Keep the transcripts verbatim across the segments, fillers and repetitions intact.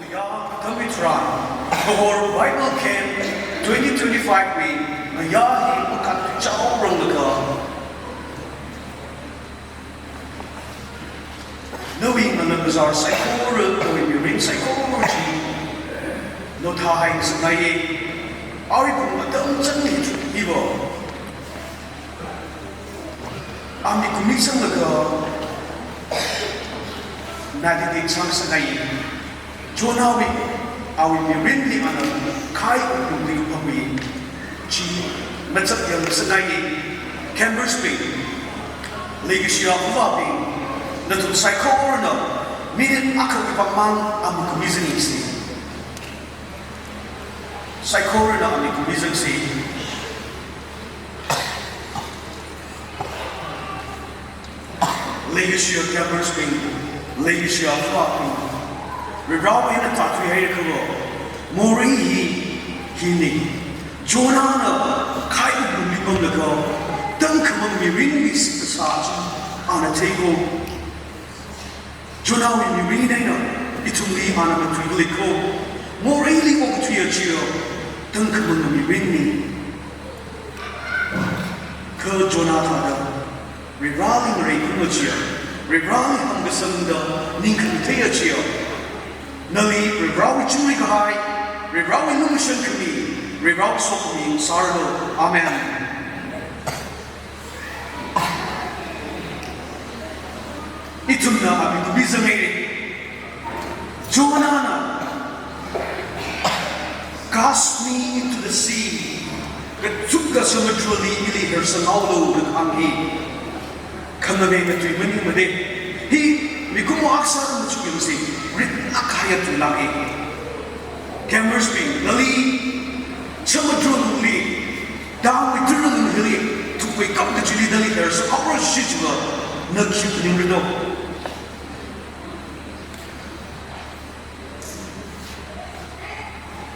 Ya, tammi tharan, Kahor Bible Camp twenty twenty-five wui ngayā hi makatchaorang laga, nawui Ngana Bazar saikora, nawui mirin saikora chi, nathāhai ngasakngaiye. Awui pung atam chang hi, hiva. Ami kumli sanglaga, nadi ding sang sangai. Jonahwui, awui mirinli ana khai wuklungli pamwui chi machap yang sangai. Campers bing, leikashiya avābing, nathum saikorana minute akhawui vang mang ami kumli zangsi. Saikorana ami kumli zangsi. Leikashiya campers bing, leikashiya avābing, Varivarāwui eina tāthuihaira khala, morei hi, hina. Jonahna khai wuklungli pamlaga, tangkhamang mirinli sik kasā chi ana theiko. Jonahwui mirin eina ithumli ana matuikhala ko. Moreili okathui achiya, tangkhamang mirinna. Kha Jonah thāda, Varivarāli ngareikhung achiya, Varivarāli hāngkasangda ningkhami thei achiya, nali Varivarāwui chingri kahai, Varivarāwui lumashan khami, Varivarāwui sokhami sāranu. Amen. Ithumna ami kumli zangaire. Jonahna, "Cast me into the sea." Kachungkha samudrali ili hersanghaolu da kahāng hi. Khangave matui maningmade. Hi mikumo aksā machuk yangsi, ritlāk kahaiya tuilāke. Campers bing, nali samudra lungli, dam wui tara lung hili, thukwui kap kachili nali hersanghaora shi chiva, na khi phaningra do?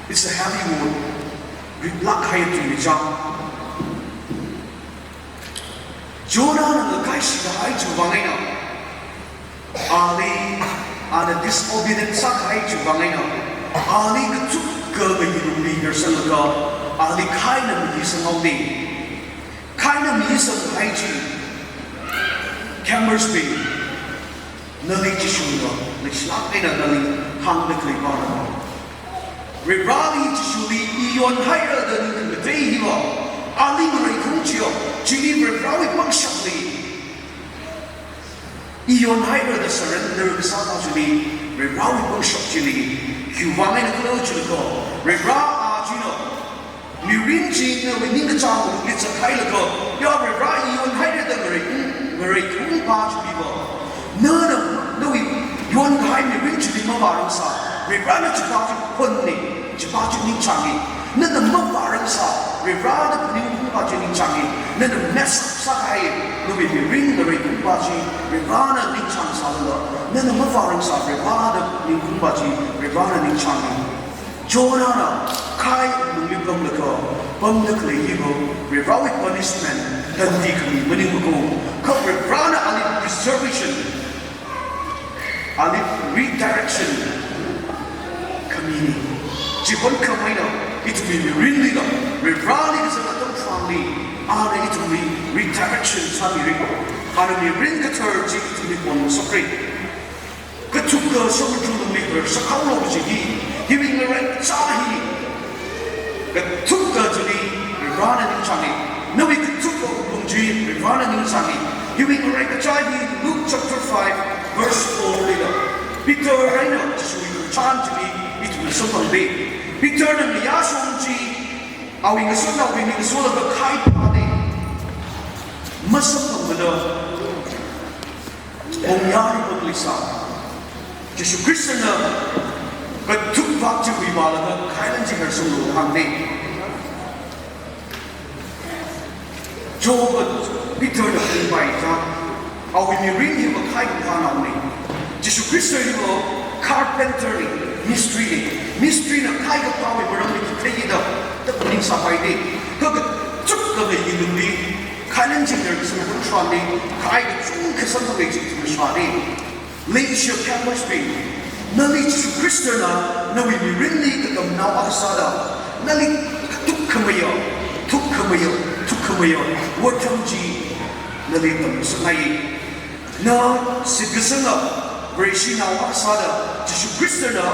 It's a heavy word. Ritlāk kahaiya tui michang. Jonahna ngakaishida kahai chiwui vang eina, ali, ana disobedient sākahai chiwui vang eina, ali kachungkha mayarli hersanglaga, ali khaina mayi sanghaoda. Khaina mayi sanghai chi, campers bing, nali Jishuna leishilāk eina nali hāngda khalei vāna. Varivarāli Jishuli i yonhaira da ningkhamatei hiva, ali ngareikhung chiya, chili Varivarāwui pangshapli i yonhaira da surrender kasā pa chili, Varivarāwui pangshap chili, khiwui vang eina khala chilakha, Varivarā a china, mirin chi nawui ningkachāng wuklungli zathailaga, ya Varivarā i yonhaira da ngareikhung, ngareikhung pa chiliva, nana, nawui yonkahai mirin chili mavārangsā, Varivarāna chipa chi phonna, chipa chi ningchānga. Nana mavārangsā, Varivarāna phaningungpa chi ningchānga. Nana mess up sākahai, nawui mirin ngareikhung pa chi, Varivarāna ningchāngsālala, nana mavārangsā, Varivarāna phaningungpa chi, Varivarāna ningchānga. Jonahna khai wuklungli pamlaga, pamda khalei hiva, Varivarāwui punishment, tandi khami maningmako, kha Varivarāna ali preservation, ali redirection khamina. Chihon khamina, ithumwui mirinlila, Varivarāli kazang atam tharanli, ana ithumli redirection sāmira. Ana mirin kathar chi ithumli pon sokra. Kachungkha samudra lungli hersanghaolu kaji hi, hiwui ngarai kachā hi, kachungkha chili Varivarāna ningchānga. Nawui kachungkha wuklung chi Varivarāna ningchānga. Hiwui ngarai kachā hi Luke chapter five verse four lila, Peter eina Jishuwui khararchan chili ithumna samphangda. Peterna ngayā shong chi, awui ngasotnaobingli ngasoda khai phāda. Masamphangmana. Ong yari pong lisa. Jishu Khristana kathuk vak chi huivālaga khailan chi hersanglu hāngda. Job Peterna phaningai tharan, awui mirin hiva khai kaphānaona. Jishu Khrista hiva carpenter na, mistri na. Mistri na khai kaphāwui maramli kathei da, da phaningsāpaida. Kha kachungkha mayarli, khailan chi hersang atam tharanli, khai kachungkha samphanga chi ithumna shāda. Leishiya campers bing, nali Jishu Khristana Nawui mirinli katamnao akha sāda, nali katuk khamayā, thuk khamayā, thuk khamayā, otram chi nali tamngasakngai. Na shitkasanga Vareshinao akha sāda, Jishu Khristana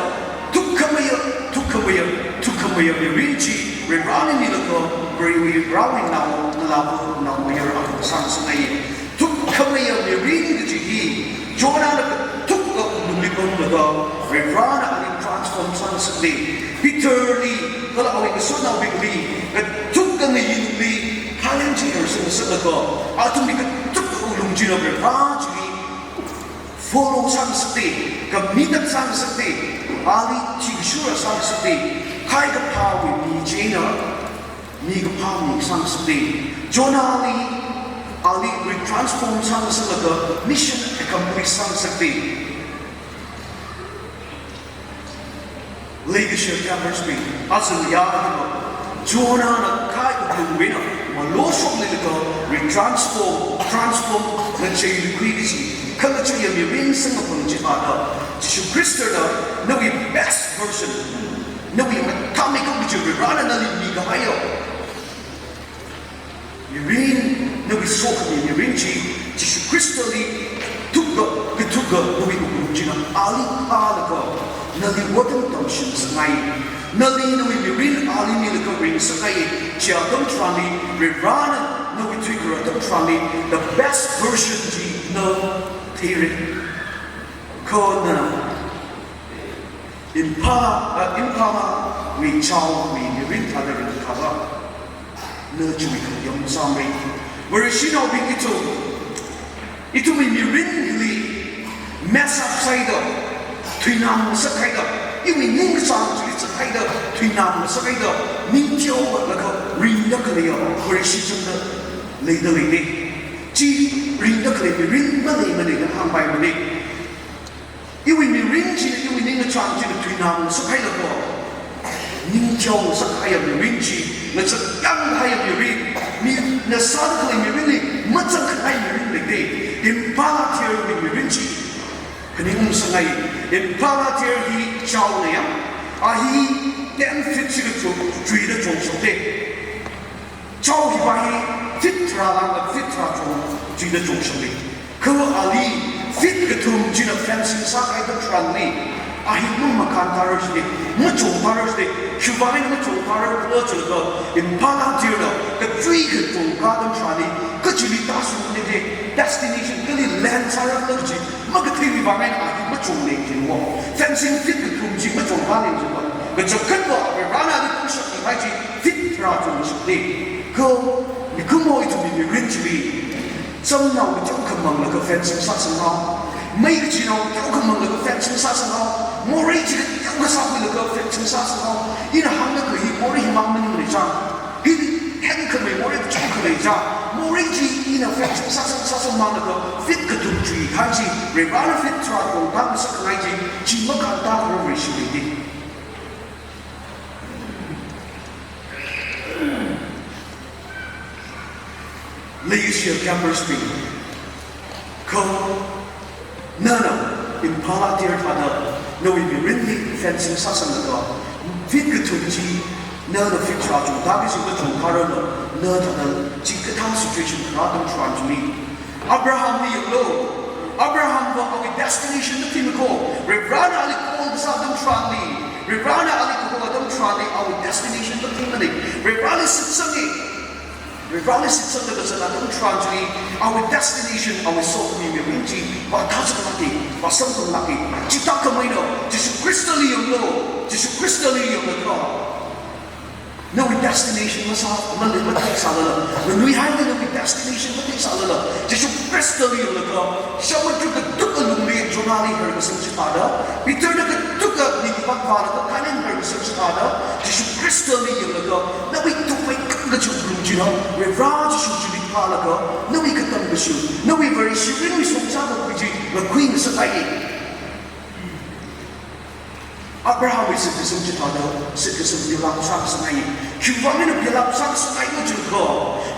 thuk khamayā, thuk khamayā, thuk khamayā mirin chi Varivarāli milaga, Varewui, Varewui nao, ngalāva naomayara akha sāngasakngai. Thuk khamayā mirin kaji hi, Jonahna katukka lungli pamlaga, Varivarāna ali transform sāngasaknei. Peterli, kala awui ngasotnaobingli, katukka ngayi lungli, khaling chi ersangasaklaga, athumli katukka wuklung china Varivarā chili follow sāngasaknei, kamitak sāngasaknei, ali thikashura sāngasaknei, khai kaphāwui mi china, mi kaphā mi sāngasaknei. Jonahli, ali retransform sāngasaklaga mission accomplish sāngasaknei. Leikashiya campers bing, aja ya kama, Jonahna khai wuklungwui eina, malo shoklilaga, retransform, transform, ngachei lukhui kaji, khangacheiya mirin samkaphang chithāda, Jishu Khristana, nawui best version, nawui mathāmeikap kaji Varivarāna nali mikahaiya mirin, nawui sokhami mirin chi, Jishu Khristali thukka, katukka nawui wuklung china ali phālaga, nali otram tamchinsakngai. Nali nawui mirin ali milaga ringngasakngai. Chi atam tharanli, Varivarāna nawui tuikhara atam tharanli, the best version chi na theira. Kha na Impala, ah, Impalawui chaowui mirin thāda ringkhala, na chiwui khayam sāmei. Vareshinaobing ithum, ithumwui mirin hili mess up sāhaida, thuinamngasak haida, iwui ningkachāng chili zathaida, thuinamngasak haida, ningteolaga ringda khaleiya Vareshi chungda leida leinei. Chi ringda khalei mirin maleimana da hāngpaimanei. Iwui mirin chi, iwui ningkachāng chi thuinamngasak hailaga, ningteongasak haiya mirin chi, ngachak yang haiya mirin, mina sāda khalei mirinli mazang khangai mirin lei. Impala thirwui mirin chi, khaningung sāngai. Impala thir hi chaona ya, a hi ten feet shikha chu chuida chongshapdei. Chao hiva hi feet tharā lāngda feet tharā chong, chuida chongshapdei. Kha ali feet kathum china fencing sākahai atam tharanli, a hi mamakān tharar shidei, machong tharar shidei, khiwuivang eina machong tharar khala jilaga, Impala thirna kachui kachungkha atam tharanli, kachili tāshungdei, destination kali land sāra khala kaji makatheiwui vang eina a hi machongleng jin wo. Fencing feet kathum chi machongkhaleng jin wo. Kachangkhatva Varivarāna ali pangshap kahai chi feet tharā chongshapdei. Kha mikumo ithumwui mirin chili, chamnao kateokha manglaga fencing sāsanghao, mei kachinao kateokha manglaga fencing sāsanghao, morei chi kateokha sākhuilaga fencing sāsanghao. Ina hāngda khalei hi morei himang maningmana chang. Hi henkhamei morei kachungkha lei chang. Morei chi ina fencing sāsang sāsangmanglaga feet kathum chuikahai chi, Varivarāna feet tharā chongkhangasak khangai chi, chi makān tākharar Vareshi leidei. Leikashiya campers bing, kha nana Impala thir thāda nawui mirinli fencing sāsanglaga, feet kathum chi nana feet tharā chungda kachungkha chungkhararna, na thāda chikathā situation kharā atam tharan chili, Abrahamli yanglu. Abrahamva awui destination matheimanei ko. Varivarāna ali call kasā atam tharanli, Varivarāna ali kaho atam tharanli, awui destination matheimanei. Varivarāli shitsangi. Varivarāli shitsangda kazat atam tharan chili, awui destination, awui sokhami mirin chi vāthāzanglākei, vāsamphunglākei. Chithākhameina, Jishu Khristali yanglu. Jishu Khristali yanglaga, nawui destination masā, mali matheisālala, nganuihaida nawui destination matheisālala, Jishu Khristali yanglaga, samuddra katukka lungli Jonahli horkasang chithāda, Peterna katukka Nineveh vālaga khaning horkasang chithāda, Jishu Khristali yanglaga, nawui tupmei kang kachi wuklung china, Varivarā Jishu chili phālaga, nawui katam kashi, nawui Vareshi mirinwui shongza kakhui chi ngakhuingasakngai. Abrahamwui shitkasang chithāda, shitkasang build up sāngasakngai. Khiwuivang eina build up sāngasakngailo jilaga,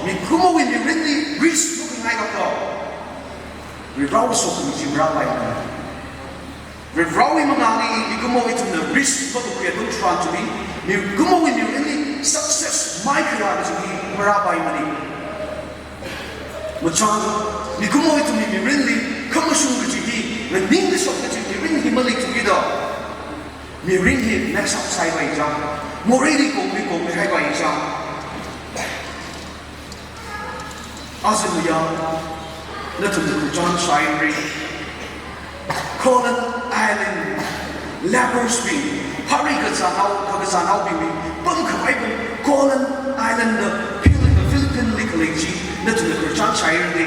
mikumowui mirinli risk lukhangailakha, Varivarāwui sokhami chi rāpaimana. Varivarawui mangāli mikumo ithumna risk makakhui atam tharan chili, mikumowui mirinli success maikharā kaji hi marāpaimana. Machang, mikumo ithumwui mirinli khamashung kaji hi, nganingkashok kaji mirin hi maleithukida, mirin hi mess up sāhaipai chang, moreili kongli kongli haipai chang. Aja mayā, nathumna khararchan shāhaira. Golan Island lepers bing, phārui kakazānao, kakazānaobingli pamkhavaibing, Golan Island da Phil-, Philippines li khalei chi, nathumna khararchan shāhaira.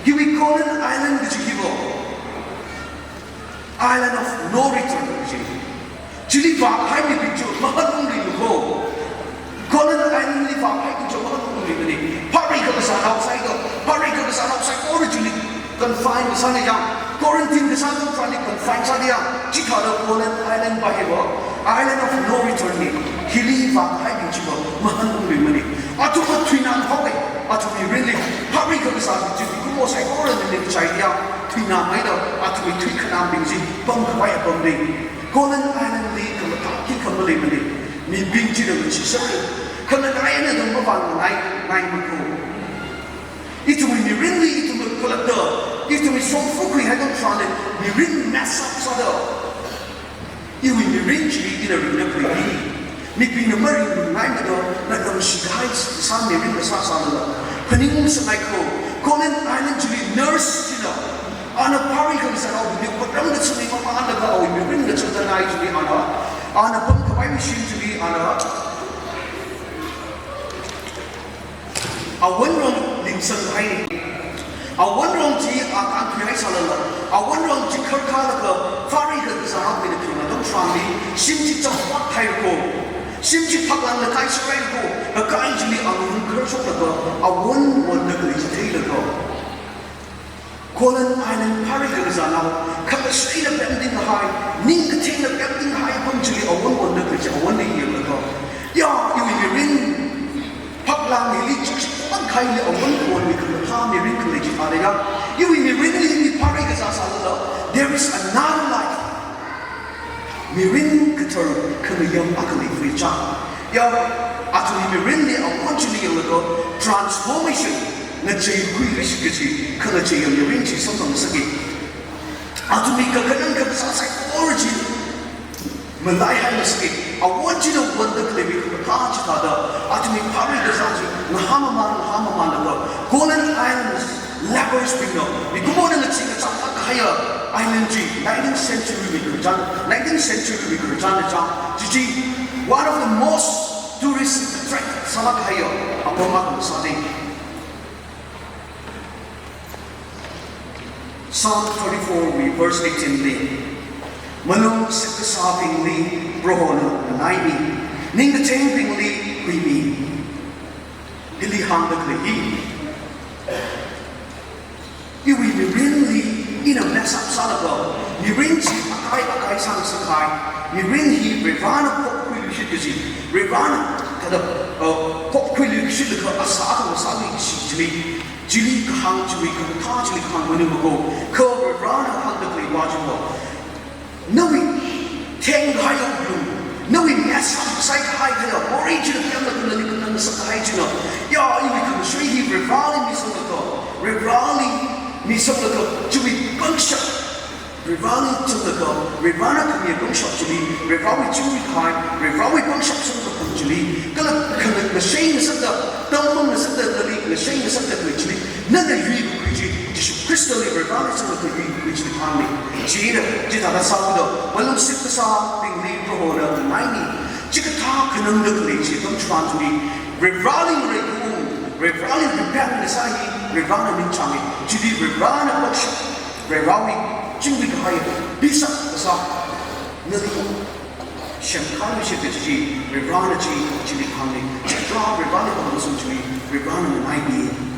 Hiwui Golan Island kaji hiva island of no return kaji. Chili vākahai mibing chi mahanungluimana. Golan Island li vākahai mibing chi mahanungluimana. Phārui kakazānao saiga, phārui kakazānao saikora chili confine kasāna yang, quarantine kasā atam tharanli confine sāda yang, chithāda Golan Island va hiva island of no return na. Hili vākahaibing chiva mahanungluimana. Athumva thuinamhaowa, athumwui mirinli, phārui kakazābing chi mikumo saikoranali chaiya, thuinamhaida, athumwui thuikhanambing chi pamkhavai apamna. Golan Island li khamathā khikha maleimana. Mibing china ngachee sāra. Khanganai eina dong mavānganai, ngai mako. Ithumwui mirinli ithumna khalatta, ithumwui shongfa khuihai atam tharanli, mirin mess up sāda, iwui mirin chili ina ringda khalei hi, mibingna maringngaimada, na ngamshikahai sā mirin kasā sālala, phaningsangaiko. Golan Island chili nurse china, ana phārui kakazānaobingli otram kachungli mamānlaga awui mirin kachungkhanai chili ana, ana pamkhavai machine chili ana, awonrong lingsanghaina. Awonrong chi akānthuihai sālala, awonrong chi kharkhalaga, phārui kakazānaobingna phing atam tharanli, shim chi chapvāthairako. Shim chi phaklānglaga kaisarairako. Kakai chili awonrong kharshoklaga, awon wonda khalei chi theilaga, Golan Island phārui kakazānao, khangasaina pemtinghai, ning kathengna pemtinghai apam chili awon wonda khalei chi awonli yanglaga, ya, iwui mirin, phaklāng hili church pangkhaili awon wonmi khamathā mirin khalei chithāda ya, iwui mirinli mi phārui kazā sālala, there is another life. Mirin kathar khangayam akha leifui cha. Ya, athumwui mirinli awon chili yanglaga transformation, ngacheikhuiluishit kaji, khangacheiyam mirin chi samphang ngasaka. Athumwui kakhanang kakazā saikora chi malaihai ngasaka. Awon china wonda khalei mi khamathā chithāda, athumwui phārui kazā chi ngahānmamān, ngahānmamānlaga, Golan Island lepers bingna, mikumona ngachee kachāng kahaiya island chi, nineteenth century wui khararchan, nineteenth century wui khararchan na chang, chi chi one of the most tourist attract sālāk kahaiya apam akha sāda. Psalm thirty-four wui verse eighteen li, malung shitkasābingli Prohona nganaimi, ningkachengbingli huimi. Hili hāngda khalei hi, iwui mirinli ina mess up sālaga, mirin chi akai akai sāngasakhai, mirin hi Varivarana phokhuiluishit kaji, Varivarana thāda, uh, phokhuiluishitlaga asā akha ngasāluikashi chili, chili kahāng chiwui, khamathā chili kahāng maningmako, kha Varivarana hāngda khaleiva chiva, nawui thengkahaiya wuklung, nawui mess up sākahai kala, morei china pemlaga nali khanang ngasakkahai china, ya, iwui khamashei hi Varivarali misanglaga, Varivarali misanglaga, chiwui pangshap, Varivarali zanglaga, Varivarana khamiya pangshap chili, Varivarawui chingri kahai, Varivarawui pangshap samkaphang chili, kala khanang ngashei ngasakta, tangmang ngasakta, nali ngashei ngasakta khalei chili, nana yuikakhui chi, Jishu Khristali Varivarali zanglaga yuikakhui chili hāngna. Chieina, chithāda sāda, malung shitkasābingli Prohona nganaimi, chikathā khanangda khalei chi atam tharan chili, Varivarali ngarei kaung, Varivarali repent ngasā hi, Varivarana ningchānga, chili Varivarana pangshap, Varivarawui chingri kahai, pisap kasā, nali semkhuiluishit kaji chi, Varivarana chi, chili hāngna, chikathā Varivarali pangshap chili, Varivarana nganaimi.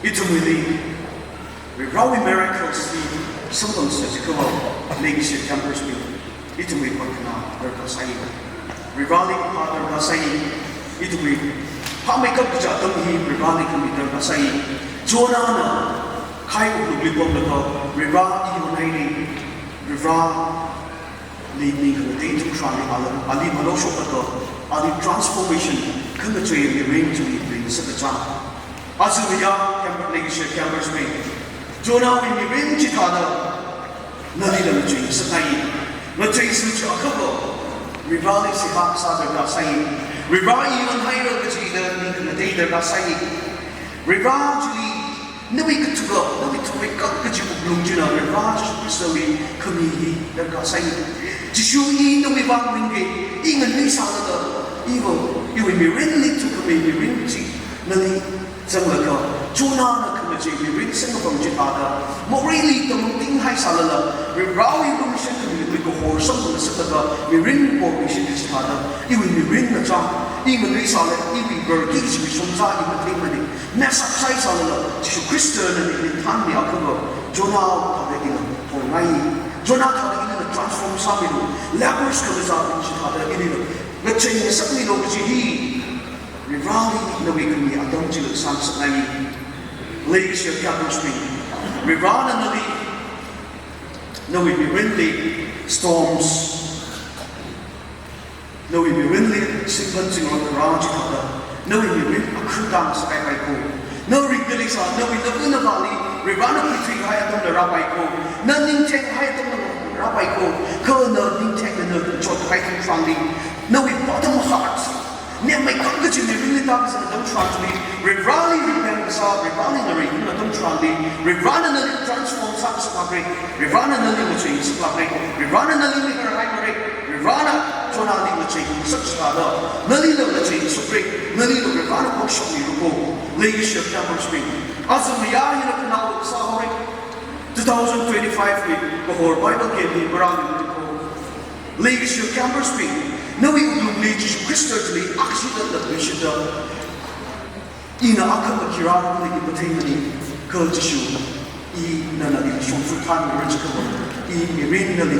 Ithumwuili, Varivarawui miracles hi samphangsa jiakha, leikashi campers bing, ithumwui pāngkhana darkar sai. Varivarali kaphā darkar sai. Ithumwui phāmeikap kaji atam hi Varivarali khami darkar sai. Jonahna Hai wuklungli pamlaga, Varivara iwui eina, Varivarali ning khangatei ithum tharan ali, ali maloshok laga, ali transformation khangachei mirin chili ringngasak kachang. Aja mayā, Cam-, leikashiya campers bing, Jonahwui mirin chithāda nalila ngacheingasakngai. Ngacheisā chiakha Varivarali seihā kasā darkar sai. Varivara iwui eina haira kajida ning khangatei darkar sai. Varivara chili nawui kathuka, nawui thukmeikap kaji wuklung china Varivara Jishu Khristali khami hi darkar sai. Jishu, i nawui vang ringke, i nganuisālala, iva, iwui mirinli thukkhamei mirin chi nali zanglaga, Jonahna khangachei mirin samkaphang chithāda, moreili tamungting haisālala, Varivarawui lukhamashan khami kahor samphang ngasaklaga, mirin pomi shi chithāda, iwui mirin ngachang, i nganuisālala, iwui varki kaji shongza i matheimana, mess up sāhaisālala, Jishu Khristana ningli thanmiakha, Jonah thāda ila horngai. Jonah thāda ila transform sāmilu. Lepers kazābing chithāda ila ngacheingasakmilu kaji hi Varivarali nawui khami atam chila sāngasakngai. Leikashiya campers bing, Varivarana nali, nawui mirinli storms, nawui mirinli singphan zingrong kharā chithāda, nawui mirin akhun tang sākahai ko. Na ringda leisā, nawui navā navāli Varivarana khuithuikahai atamla rāpai ko. Na ningtheng kahai atamla rāpai ko. Kha na ningtheng, na chotkahai ithum tharanli, nawui bottom heart, nemmeikap kaji mirinli tākazang atam tharanli, Varivarali repent kasā, Varivarali na ringda atam tharanli, Varivarana nali transform sāngasaklākra, Varivarana nali ngacheingasaklākra, Varivarana nali miharhaimara, Varivarana Jonahli ngacheingasak chithāda, nalila ngacheingasakra, nalila Varivarana pokshokmilu ko. Leikashiya campers bing, aja mayā hina khanao sāhaora. Two thousand twenty-five li kahor Bible camp hi marāmilu ko. Leikashiya campers bing, nawui wuklungli Jishu Khrista chili akshida latvishida, ina akhama khirā nali matheimana, kha Jishu, i nana i shongfa thanmira chiakha, i mirin nali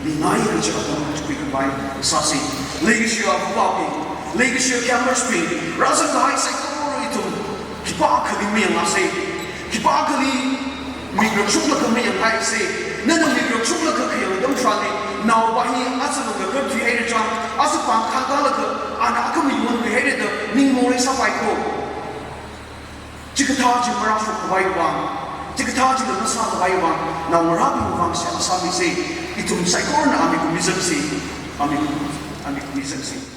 mingai kaji atam chikhui khavai sāsa. Leikashiya avāva̱bing, leikashiya campers bing, rāzangkahai saikora ithum khipākhali mayangsa. Khipākhali mik rakshuklaga mayanghaisa. Nana mik rakshuklaga khayang atam tharanli, naova hi aja lungkakar thuihaira chang, aja pāng khangkālaga, ana akhama yonhuihaira da ning morei sāpai ko. Chikathā chi marāshok khavai vang, chikathā chila masākhavai vang, naongarābing vang seihā sāmisa. Ithum saikorana amikum mizangsa. Amikum, amikum mizangsa.